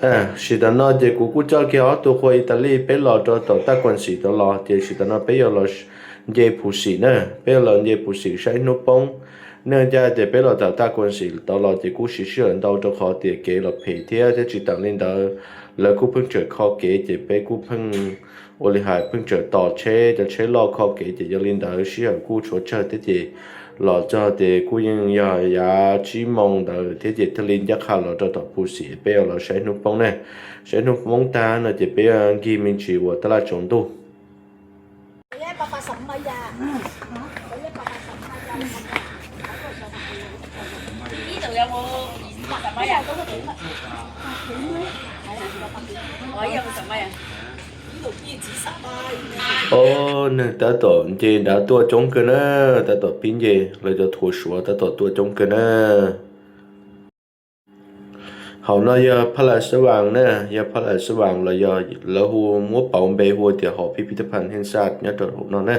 Sim tam no ces kuv kuj coj kiag ob tug qhua Italis peb los rau tom taj kuam xim tod los, ces sim tam no peb yuav los nce Phu Xim na, peb yuav los nce Phu Xim saib hnub poob. Nyob ncaj tias peb los tom taj kuam xim tod los ces kuj siv sij hawm ntau rau qhov tias kev los phem thiab, thiab tsis tas li ntawd lawv kuj pheej tseem kho kev, ces peb kuj pheej ua li hais pheej tseem tos tsheb, cov tsheb loj kho kev, ces yog li ntawd sij hawm kuj tshuav tsawg thiab, ces los txog ces kuj yeej yog yav tsib moos ntawd thiab, ces thiaj li ncaj qha los rau tom Phu Xim peb yuav los saib hnub poob ne. Saib hnub poob tag no ces peb yuav nkig me ntsis ua tab laj tsaus ntuj. Ob, neeg tab tom nce nrad tuaj coob kawg na, tab tom pib nce, lawv cov thuav Suav tab tom tuaj coob kawg na. Hauv no yog Pha Las Xab Vas na, yog Pha Las Xab Vas los yog lawv hu muab pauv npe hu tias hom Phib Phib Thab Phan Heej Xaj nyob rau hauv no na.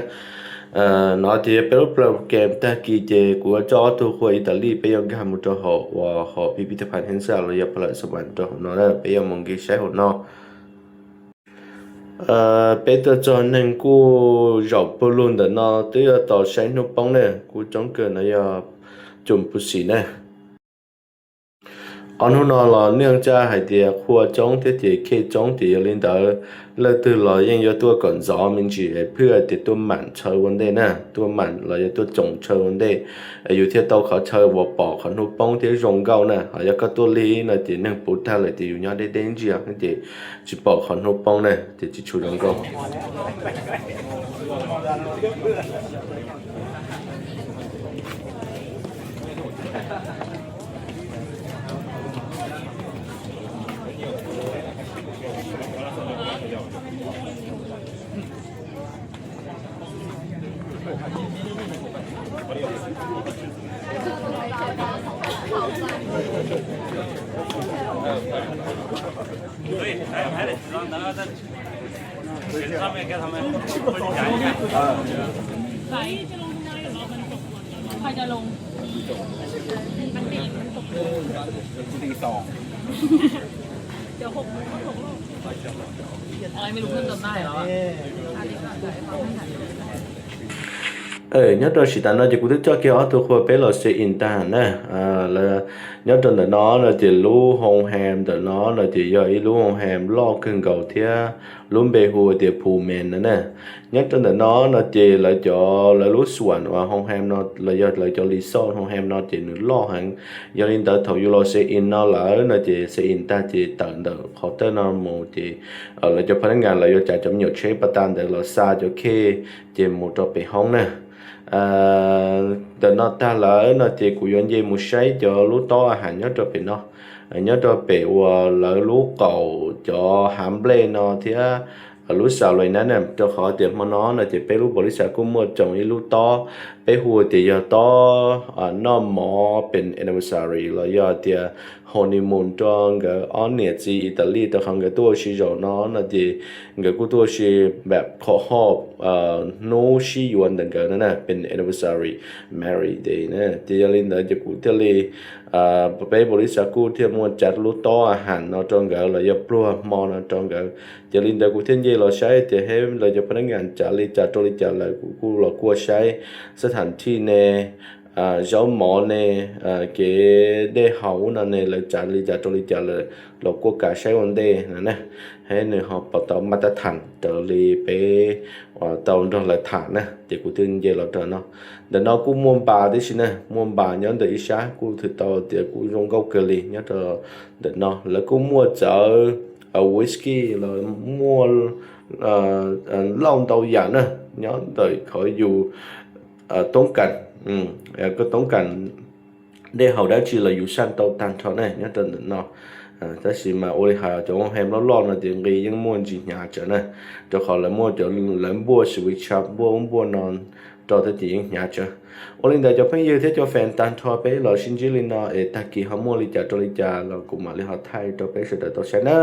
No ces yog peb lub program tag kis ces kuv yuav coj ob tug qhua Italis peb yuav nkag mus rau hauv uas hom Phib Phib Thab Phan Heej Xaj los yog Pha Las Xab Vas rau hauv no na, peb yuav mus nkig saib hauv no. Peb tuaj txog neeg kuj zaum pawg lug ntawm no twb yuav tos saib hnub poob ne, kuj coob kawg no yog Cum Phu Xim na. Ob hnub no los nej caj hais tias qhua coob thiab ces khej coob, ces yog li ntawd leej twg los yeej yuav tuaj kom ntxov me ntsis es phwj tias tuaj mam tshaw ua ntej na, tuaj mam los yog tuaj coom tshaw ua ntej, yus thiaj tau qhov chaw uas pom qhov hnub poob thiab zoo nkauj na. Ho yog koj tuaj lig no ces neeg puv tag lawm ces yus nyob deb deb ntsia ces tsis pom qhov hnub poob na, ces tsis tshua zoo nkauj. Nyob rau sim tas no ces kuv twb coj kiag ob tug qhua peb los check in tag na. Nyob rau ntawm no no ces lub hoo hem ntawm no no ces yog ib lub hoo hem loj kawg nkaus thiab lub npe hu tias Pullman no na. Nyob rau ntawm no no ces lawv cov lawv lub suam uas hoo hem no los yog lawv cov resort hoo hem no ces nws loj heev. Yog li ntawd thaum yus los check in no lawm no ces check in tag ces tawm ntawm qhov tawj no mus ces lawv cov phab nab ngas lawv yuav tsav cov me nyuam tsheb pas tas ntawd los xa cov khej ces mus rau pem hoob na. Ntawm no tag lawm no ces kuv yuav nce mus saib cov lub tob a has nyob rau pem no, nyob rau pem uas lawv lub qaum cov hav nplej no thiab lub xav lais na na, rau qhov tias hmo no no ces peb lub npaum li xav kuj muaj tsoom ib lub tob, peb hu tias yog tob noj mov pem anniversary los yog tias honeymoon rau nkawd ob niam txiv Italy, rau qhov nkawd tuaj ua si zaum no no ces nkawd kuj tuaj ua si npam qhov hoj hnub sib yuav ntawm nkawd no na, pem anniversary married day na. Ces yog li ntawd ces kuv thiaj li peb npaum li xav kuj thiaj muaj tsav lub tob a has no rau nkawd los yog pluag hmo no rau nkawd. Ces li ntawd kuv thiaj nce los saib tias he lawv cov phab nab ngas tsav li cas rau li cas lawm, kuv kuj los kuaj saib xab tham thij ne, zaub mov ne, kev dej haus ub no ne lawv tsav li cas rau li cas lawm los kuaj kav saib ua ntej no na. He nws ho pom tau maj tab tham raws li peb uas tau nrog lawv tham na, ces kuv thiaj nce los rau no. Ntawm no kuj muaj npas tib si na, muaj npas nyob ntawm ib sab kuj thwm tau tias kuj zoo nkauj kawg li nyob rau ntawm no. Lawv kuj muaj txawv whisky los muaj lauj ntau yam na, nyob ntawm qhov yus toob kas, koj toob kas dej haus dab tsi los yus saj tau tag nrho ne nyob rau ntawm no. Tab sis mas ua li hais cov hoo hem loj loj no ces nqi yeej muaj ntsis hnyav tsawv na, rau qhov lawv muaj cov lawv npuaj sandwich, npuaj ub npuaj no rau thiab ces yeej hnyav tsawv. Ua li ntawd cov phooj ywg thiab cov fans tag nrho peb los sib ntsib li no es tag kis ho muaj li cas rau li cas los kuv mam li ho thaij rau peb sawv daws tau saib na.